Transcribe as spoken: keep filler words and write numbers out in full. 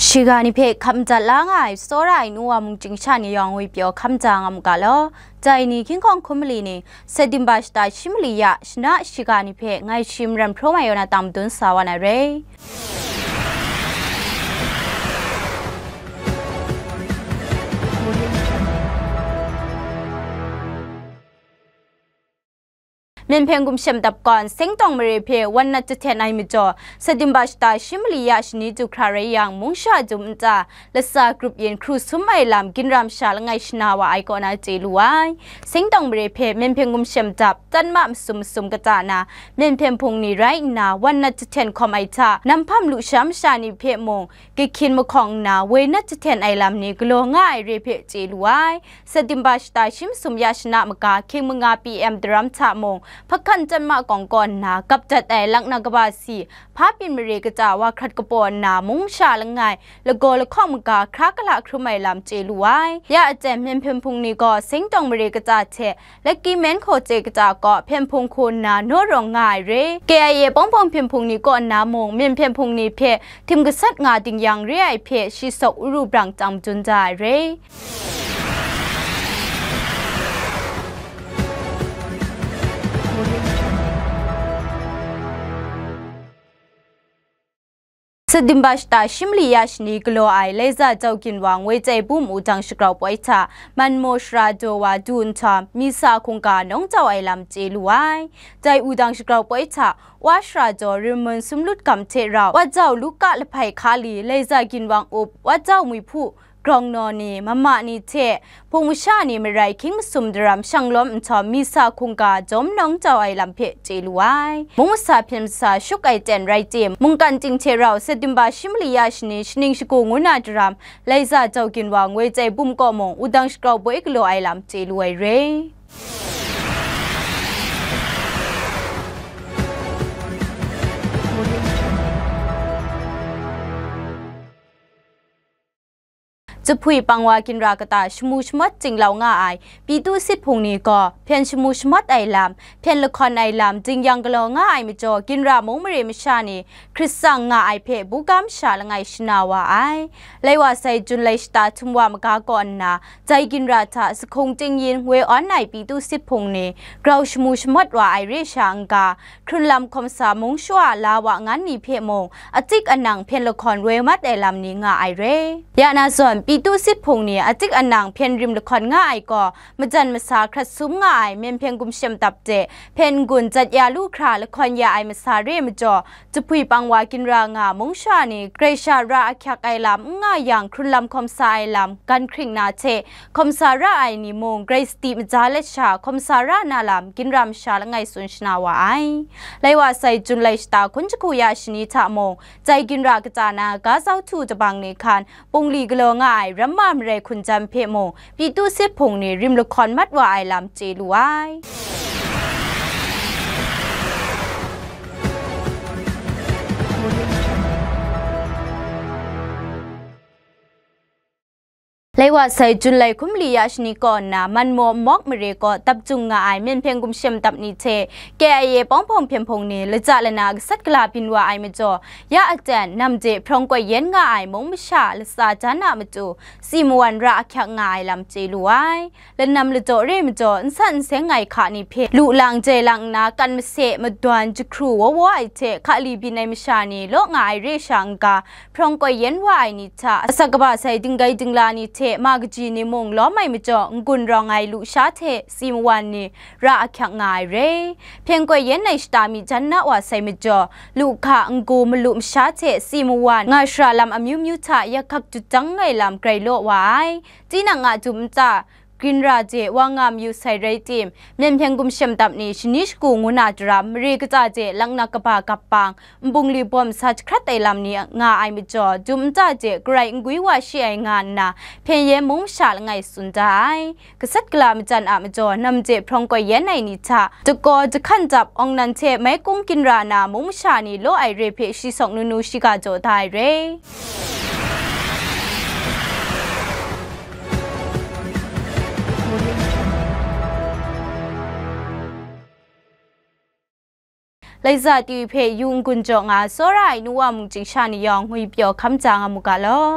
Shiga ni hpe hkap madat la nga ai tsawra ai nu wa mung chying sha ni yawng ngwi pyaw hkam da nga mu ga law. Dai ni hkying hkawng hkum mali ni, September shata shi mali ya shana shiga ni hpe ngai shi maram hpraw mai yaw na tang madun sa wa na re. Myen hpyen gumshem dap gawn seng tawng mare hpe wan nat jahten ai majaw, September shata shi mali ya shani du hkra rai yang, mung sha dum nta, latsa grup yin hkru sum ai lam ginra masha langai shana wa ai kaw na chye lu ai. Seng tawng mare hpe myen hpyen gumshem dap, tanma masum masum kata na, myen hpyen hpung ni rai nna, wan nat jahten hkawm ai hta, nam hpam lusha masha ni hpe mung, gahkyin mahkawng nna, woi nat jahten ai lam ni galaw nga ai re hpe chye lu ai. September shata shi masum ya shana maga, hkying manga P M daram hta mung, hpakan tanma kawng kaw nna, gap dat ai lakna kaba si, hpa byin mare kata wa hkrat kapaw nna, mung sha langai, lagaw lahkawng maga, hkra kala hkrum ai lam chye lu ai. Ya aten myen hpyen hpung ni gaw, seng tawng mare kata hte, Lucky Man hkaw chye kata kaw hpyen hpung hku nna naw rawng nga ai re. K I A pawng pawng hpyen hpung ni kaw nna mung, myen hpyen hpung ni hpe htim gasat nga ding yang re ai hpe shi sawk uru brang tang madun da ai re. September shata shi mali ya shani galaw ai Laiza Jau Ginwang woi chyai bum wudang shagrau poi hta, Manmaw Shara Daw wa du nhtawm, Misa hkungga nawng jau ai lam chye lu ai. Dai wudang shagrau poi hta, Wa Shara Daw Rimmun Sumlut Gam hte rau, Wa Jau Luka Lahpai Hkali, Laiza Ginwang up, Wa Jau Mui Hpu, Grawng Naw ni, mama ni hte, hpung masha ni marai hkying masum daram shang lawm nhtawm, Misa hkungga jawm nawng jau ai lam hpe chye lu ai. Mung masa hpyen masa shuk ai ten rai tim, mungkan ting hte rau September shi mali ya shani shaning shagu ngu na daram, Laiza Jau Ginwang woi chyai bum kaw mung, wudang shagrau poi galaw ai lam chye lu ai re. Jahpui pang wa ginra kata shamu shamawt jinglau nga ai Pitu sit hpung ni gaw, hpyen shamu shamawt ai lam, hpyen lahkawn ai lam, jing-yang galaw nga ai majaw, ginra mung mare masha ni hkrit tsang nga ai hpe buga masha langai shana wa ai. Lai wa sai Jun lai shata htum wa maga kaw nna, dai ginra hta sahkung ting yin woi awn ai Pitu sit hpung ni grau shamu shamawt wa ai re sha n-ga, hkrun lam hkawm sa mung shawa la wa ngan ni hpe mung, achik anang hpyen lahkawn woi mat ai lam ni nga ai re. Ya na zawn, Pitu sit hpung ni achik anang hpyen rim lahkawn nga ai gaw, majan masa hkrat sum nga ai myen hpyen gumshem dap de, hpyen n-gun jat ya lu hkra lahkawn ya ai masa re majaw, jahpui pang wa ginra nga mung sha ni, grai sha ra ahkyak ai lam n nga yang, hkrun lam hkawm sa ai lam, gan hkring na hte, hkawm sa ra ai ni mung, grai sadi maja let sha, hkawm sa ra na lam, ginra masha langai tsun shana wa ai. Lai wa sai Jun lai shata hkun jahku ya shani hta mung, dai ginra kata na ga zau htu dabang ni hkan, bungli galaw nga ai ramma marai hkunjam hpe mung, Pitu sit hpung ni rim lahkawn mat wa ai lam chye lu ai. Lai wa sai Jun lai hkum li ya shani kaw nna, Manmaw nmawk mare kaw dap jung nga ai myen hpyen gumshem dap ni hte K I A pawng hpawng hpyen hpung ni laja lana gasat gala byin wa ai majaw, ya aten nam de hprawng koi yen nga ai mung masha latsa jan a matu, si mawan ra ahkyak nga ai lam chye lu ai. Lanam ladaw re majaw, nsan nseng ai hka ni hpe lu lang jai lang nna, kan mase, madawn, jahkru waw waw ai hte hkali byin ai masha ni law nga ai re sha n-ga, hprawng koi yen wa ai ni hta, asak kaba sai dinggai dingla ni hte ma kaji ni mung lawm ai majaw, n-gun rawng ai lusha hte si mawan ni ra ahkyak nga ai re. Hpyen koi yen ai shata mi jan na wa sai majaw, lu hka n-gu malu masha hte si mawan nga shara lam amyu myu hta yak hkak jut jang ai lam grai law wa ai. Tinang a dum nta, ginra de wa nga mayu sai rai tim, myen hpyen gumshem dap ni shani shagu ngu na daram, mare kaja de laknak kaba gap bang, nbungli bawm sa jahkrat ai lam ni nga ai majaw, dum nta de garai n-gwi wa shi ai nga nna, hpyen yen mung masha langai tsun da ai. Gasat gala majan a majaw, nam de hprawng koi yen ai ni hta, dakaw jahkan dap, awng nan hte maikung ginra na mung masha ni law ai re hpe shi sawk nu nu shiga jaw da ai re. Laiza T V hpe yu n-gun jaw nga ai tsawra ai nu wa mungchying sha ni yawng ngwipyaw hkam tsa nga mu ga law.